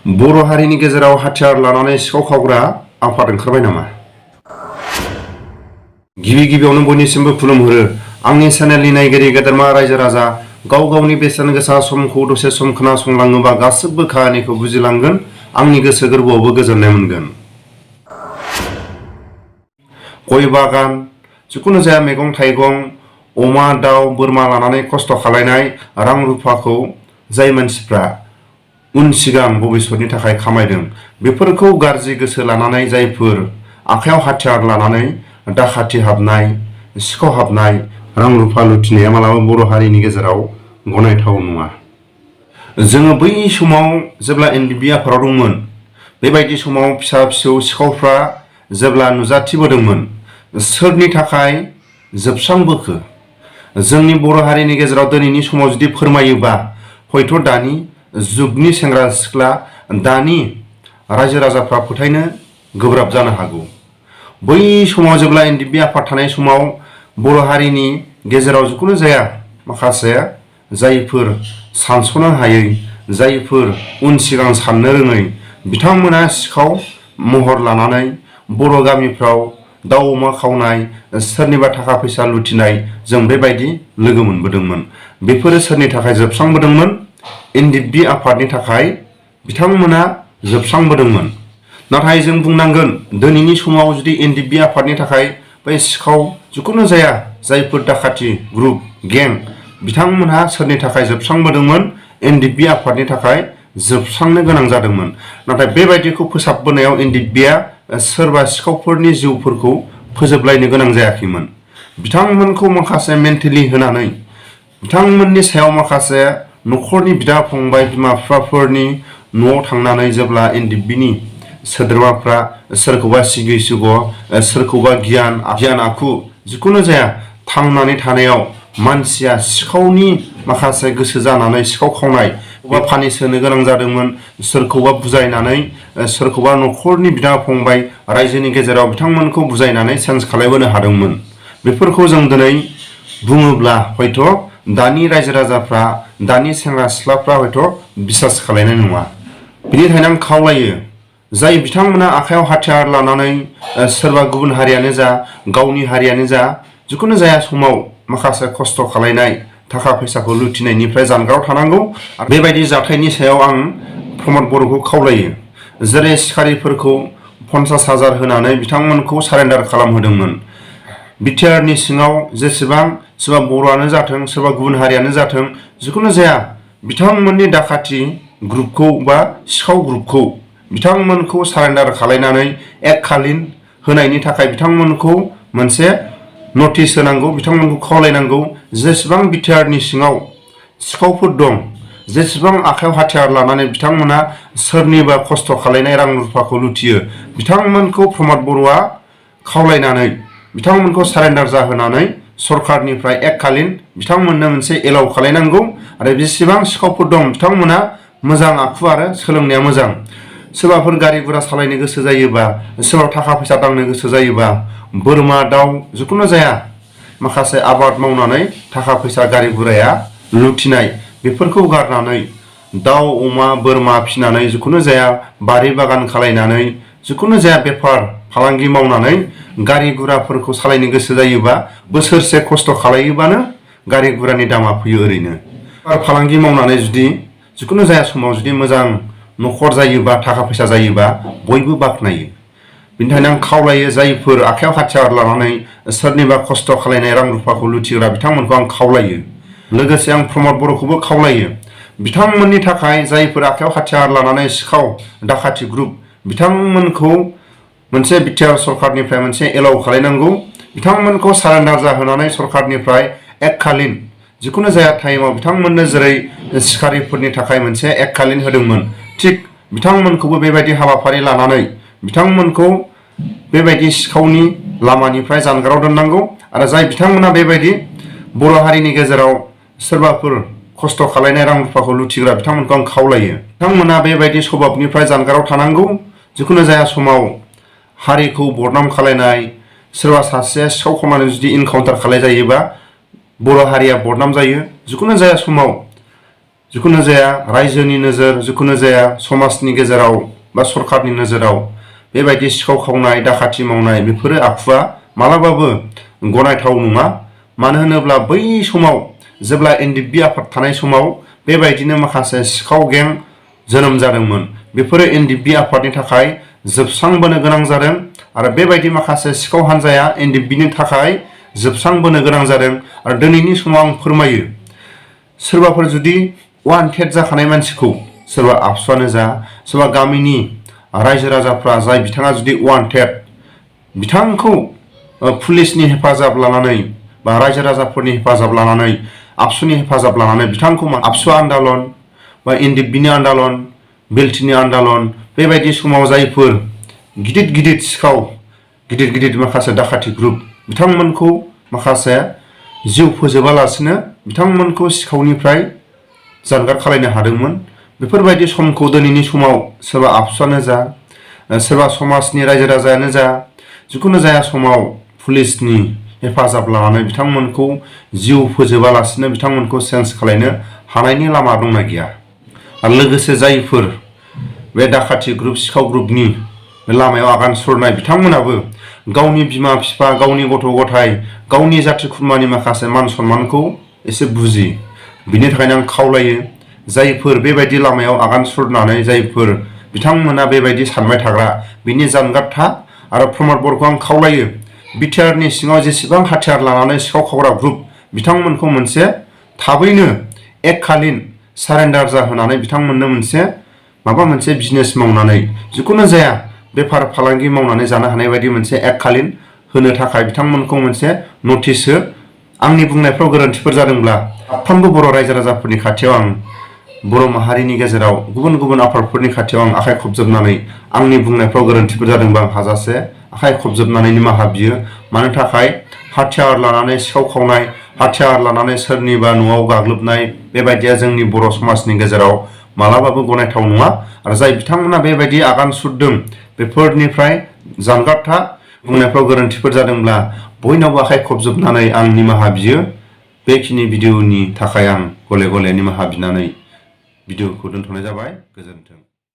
बर' हारिनि गेजेराव हाथियार लानानै सिखाव खावग्रा आफाद ओंखारबाय नामा? गिबियावनो बयनिसिमबो खुलुमहरो आंनि चेनेलनि नायगिरि गेदेरमा रायजो राजा गाव गावनि बेसेन गोसा समखौ दसे सम खोनासंलाङोबा गासिबो खाहानिखौ बुजिलांगोन आंनि गोसो गोरबोआवबो गोजोननाय मोनगोन। गय बागान जिखुनु जाया मैगं थाइगं अमा दाउ बोरमा लानानै खस्थ' खालायनाय रां रुफाखौ जाय मानसिफ्रा उन सिगां भबिष्यतनि थाखाय खामायदों बेफोरखौ गाज्रि गोसो लानानै जायफोर आखायाव हाथियार लानानै दाखाथि हाबनाय सिखाव हाबनाय रां रुफा लुथिनाया मालाबा बर' हारिनि गेजेराव गनायथाव नङा। जोङो बै समाव जेब्ला एनडिएफबि आफादाव दंमोन बेबायदि समाव फिसा फिसौ सिखावफ्रा जेब्ला नुजाथिबोदोंमोन सोरनि थाखाय जोबस्रांबोखो जोंनि बर' हारिनि गेजेराव दिनैनि समाव जुदि फोरमायोबा हयथ' दानि जुगनि सेंग्रा सिख्ला दानि रायजो राजाफ्रा फोथायनो गोब्राब जानो हागौ। बै समाव जेब्ला एनडिएफबि आफाद थानाय समाव बर' हारिनि गेजेराव जिखुनु जाया माखासे जायफोर सानस'नो हायै जायफोर उन सिगां साननो रोङै बिथांमोना सिखाव महर लानानै बर' गामिफ्राव दाउ अमा खावनाय सोरनिबा थाखा फैसा लुथिनाय जों बेबायदि लोगो मोनबोदोंमोन। बेफोरो सोरनि थाखाय जोबस्रांबोदोंमोन? एनडिएफबि आफादनि थाखाय बिथांमोना जोबस्रांबोदोंमोन। नाथाय जों बुंनांगोन दिनैनि समाव जुदि एनडिएफबि आफादनि थाखाय बै सिखाव जिखुनु जाया जायफोर दाखाथि ग्रुप गें बिथांमोनहा सोरनि थाखाय जोबस्रांबोदोंमोन? एनडिएफबि आफादनि थाखाय जोबस्रांनो गोनां जादोंमोन। नाथाय बेबायदिखौ फोसाबबोनायाव एनडिएफबिआ सोरबा सिखावफोरनि जिउफोरखौ फोजोबलायनो गोनां जायाखैमोन। बिथांमोनखौ माखासे मेन्टेलि होनानै बिथांमोननि सायाव माखासे न'खरनि बिदा फंबाय बिमा बिफाफोरनि न'आव थांनानै जेब्ला एनडिएफबिनि सोद्रोमाफ्रा सोरखौबा सिगि सिग' सोरखौबा गियान आखु जिखुनु जाया थांनानै थानायाव मानसिया सिखावनि माखासे गोसो जानानै सिखाव खावनाय बा फानि सोनो गोनां जादोंमोन। सोरखौबा बुजायनानै सोरखौबा न'खरनि बिदा फंबाय रायजोनि गेजेराव बिथांमोनखौ बुजायनानै चेन्ज खालायबोनो हादोंमोन। बेफोरखौ जों दिनै बुङोब्ला हयथ' दानि रायजो राजाफ्रा दानि सेंग्रा सिख्लाफ्रा हयथ' बिसास खालायनाय नङा। बेनिखायनो आं खावलायो जाय बिथांमोना आखायाव हाथियार लानानै सोरबा गुबुन हारियानो जा गावनि हारियानो जा जिखुनु जाया समाव माखासे खस्थ' खालायनाय थाखा फैसाखौ लुथिनायनिफ्राय जानगाराव थानांगौ। आरो बेबायदि जाथायनि सायाव आं प्रमद बर'खौ खावलायो जेरै सिखारिफोरखौ 50,000 होनानै बिथांमोनखौ सारेन्डार खालामहोदोंमोन। बिटिआरनि सिङाव जेसेबां सोरबा बर'आनो जाथों सोरबा गुबुन हारियानो जाथों जिखुनु जाया बिथांमोननि दाखाथि ग्रुपखौ बा सिखाव ग्रुपखौ बिथांमोनखौ सारेन्डार खालायनानै एककालीन होनायनि थाखाय बिथांमोनखौ मोनसे नटिस होनांगौ। बिथांमोनखौ खावलायनांगौ जेसेबां बिटिआरनि सिङाव सिखावफोर दं जेसेबां आखायाव हाथियार लानानै बिथांमोना सोरनिबा खस्थ' खालायनाय रां रुफाखौ लुथियो बिथांमोनखौ प्रमद बर'आ खावलायनानै बिथांमोनखौ सारेन्डार जाहोनानै सरकारनिफ्राय एककालीन बिथांमोननो मोनसे एलाउ खालायनांगौ। आरो जेसेबां सिखावफोर दं बिथांमोना मोजां आखु आरो सोलोंनाया मोजां। सोरबाफोर गारि गुरा सालायनो गोसो जायोबा सोरबा थाखा फैसा दांनो गोसो जायोबा बोरमा दाउ जिखुनु जाया माखासे आबाद मावनानै थाखा फैसा गारि गुराया लुथिनाय बेफोरखौ गारनानै दाउ अमा बोरमा फिनानै जिखुनु जाया बारि बागान खालायनानै जिखुनु जाया बेफार फालांगि मावनानै गारि गुराफोरखौ सालायनो गोसो जायोबा बोसोरसे खस्थ' खालायोबानो गारि गुरानि दामा फैयो। ओरैनो फालांगि मावनानै जुदि जिखुनु जाया समाव जुदि मोजां न'खर जायोबा थाखा फैसा जायोबा बयबो बाख्नायो। बिनि थाखायनो आं खावलायो जायफोर आखायाव हाथियार लानानै सोरनिबा खस्थ' खालायनाय रां रुफाखौ लुथिग्रा बिथांमोनखौ आं खावलायो। लोगोसे आं प्रमद बर'खौबो खावलायो बिथांमोननि थाखाय जायफोर आखायाव हाथियार लानानै सिखाव दाखाथि ग्रुप बिथांमोनखौ मोनसे बिटिआर सरकारनिफ्राय मोनसे एलाउ खालायनांगौ। बिथांमोनखौ सारेन्डार जाहोनानै सरकारनिफ्राय एककालीन जिखुनु जाया टाइमाव बिथांमोननो जेरै सिखारिफोरनि थाखाय मोनसे एककालीन होदोंमोन थिग बिथांमोनखौबो बेबायदि हाबाफारि लानानै बिथांमोनखौ बेबायदि सिखावनि लामानिफ्राय जानगाराव दोननांगौ। आरो जाय बिथांमोना बेबायदि बर' हारिनि गेजेराव सोरबाफोर खस्थ' खालायनाय रां रुफाखौ लुथिग्रा बिथांमोनखौ आं खावलायो बिथांमोना बेबायदि स्वभाबनिफ्राय जानगाराव थानांगौ। जिखुनु जाया समाव हारिखौ बदनाम खालायनाय सोरबा सासेया सिखाव खावनानै जुदि इनकाउन्टार खालाय जायोबा बर' हारिया बदनाम जायो। जिखुनु जाया समाव जिखुनु जाया रायजोनि नोजोर, जिखुनु जाया समाजनि गेजेराव बा सरकारनि नोजोराव बेबायदि सिखाव खावनाय, दाखाथि मावनाय बेफोरो आखुआ मालाबाबो गनायथाव नङा। मानो होनोब्ला बै समाव जेब्ला एनडिएफबि आफाद थानाय समाव बेबायदिनो माखासे सिखाव गें जोनोम जादोंमोन। बेफोरो एनडिएफबि आफादनि थाखाय जोबस्रांबोनो गोनां जादों आरो बेबायदि माखासे सिखाव हान्जाया एनडिएफबिनि थाखाय जोबस्रांबोनो गोनां जादों। आरो दिनैनि समाव आं फोरमायो, सोरबाफोर जुदि वान्टेड जाखानाय मानसिखौ, सोरबा आबसुआनो जा, सोरबा गामिनि रायजो राजाफ्रा जाय बिथाङा जुदि वान्टेड, बिथांखौ पुलिसनि हेफाजाब लानानै बा रायजो राजाफोरनि हेफाजाब लानानै, आबसुनि हेफाजाब लानानै बिथांखौ आबसु आन्दालन बा एनडिएफबिनि आन्दालन, बेलटिनि आन्दालन बेबायदि समाव जायफोर गिदिर गिदिर सिखाव, गिदिर गिदिर माखासे दाखाथि ग्रुप बिथांमोनखौ माखासे जिउ फोजोबालासिनो बिथांमोनखौ सिखावनिफ्राय जानगार खालामनो हादोंमोन। बेफोरबायदि समखौ दिनैनि समाव सोरबा आबसुआनो जा, सोरबा समाजनि रायजो राजायानो जा, जिखुनु जाया समाव पुलिसनि हेफाजाब लानानै बिथांमोनखौ जिउ फोजोबालासिनो बिथांमोनखौ चेन्ज खालामनो हानायनि लामा दंना गैया। आरो लोगोसे जायफोर बे दाखाथि ग्रुप, सिखाव ग्रुपनि लामायाव आगान सुरनाय बिथांमोनाबो गावनि बिमा बिफा, गावनि गथ' गथाय, गावनि जाथि खुरमानि माखासे मान सन्मानखौ एसे बुजि। बिनि थाखायनो आं खावलायो, जायफोर बेबायदि लामायाव आगान सुरनानै जायफोर बिथांमोना बेबायदि सानबाय थाग्रा, बिनि जानगार था। आरो प्रमद बर'खौ आं खावलायो, बिटिआरनि सिङाव जेसेबां हाथियार लानानै सिखाव खावग्रा ग्रुप बिथांमोनखौ मोनसे थाबैनो एककालीन सारेन्डार जाहोनानै बिथांमोननो मोनसे माबा मोनसे बिजनेस मावनानै, जिखुनु जाया बेफार फालांगि मावनानै जानो हानाय बायदि मोनसे एककालीन होनो थाखाय बिथांमोनखौ मोनसे नटिस हो। आंनि बुंनायफ्राव गोरोन्थिफोर जादोंब्ला साफ्रोमबो बर' रायजो राजाफोरनि खाथियाव आं, बर' माहारिनि गेजेराव गुबुन गुबुन आफादफोरनि खाथियाव आं आखाइ खबजोबनानै, आंनि बुंनायफ्राव गोरोन्थिफोर जादोंबा आं हाजासे आखाइ खबजोबनानै निमाहा बियो। मानो थाखाय हाथियार लानानै सिखाव खावनाय, हाथियार लानानै सोरनिबा न'आव गाग्लोबनाय बेबायदिया जोंनि बर' समाजनि गेजेराव मालाबाबो गनायथाव नङा। आरो जाय बिथांमोना बेबायदि आगान सुरदों बेफोरनिफ्राय जानगार था। बुंनायफ्राव गोरोन्थिफोर जादोंब्ला बयनावबो आखाइ खबजोबनानै आं निमाहा बियो। बेखिनि भिडिअनि थाखाय आं गले गले निमाहा बिनानै भिडिअखौ दोनथ'नाय जाबाय। गोजोन्थों।